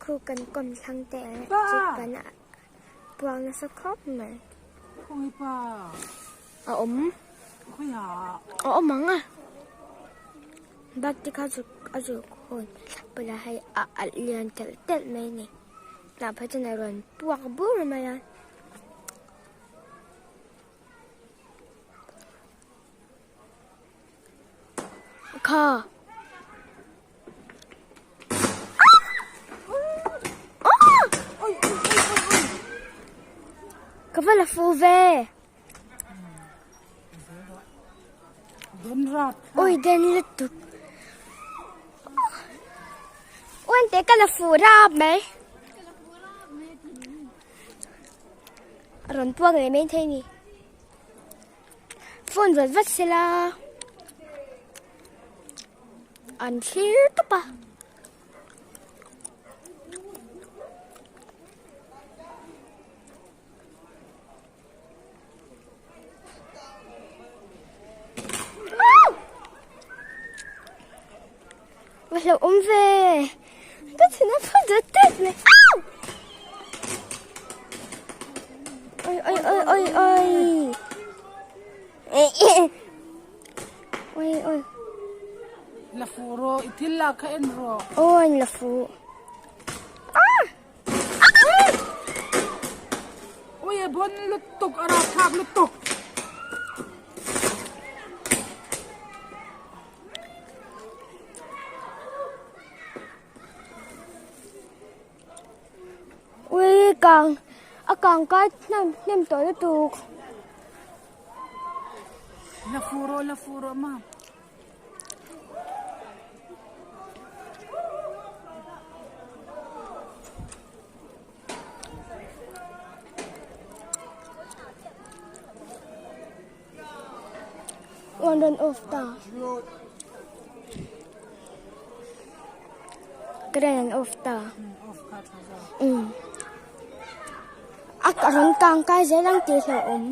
Khu kan kawm thlang te electric ban a puak nasa khawp mai. A awm. A awm ang a. Bike te kha zuk a zuk hawn bulah hei a alh lian telh telh mai a ni. Tah phei chuan a rawn puak bur mai a. Kha. Ka va la fu ve. Ui den lutuk. Uan te ka la fu rap mai. A rawn puak leh mai thei ni. Phone vat vat sela an thlir tawp a. Va hlauh awm ve ka thin a phu dut dut mai au oi oi oi oi oi oi oi la fu ro i thil la kha en ro oi la fu ah Ui a bon lutuk a rapthlak lutuk. Ui kang a kang kai hnem hnem tawh lutuk. La fu rawh la fu rawh ma. Aw rawn off ta. Current an off ta. A rawn kang kai zel ang tih hlauhawm.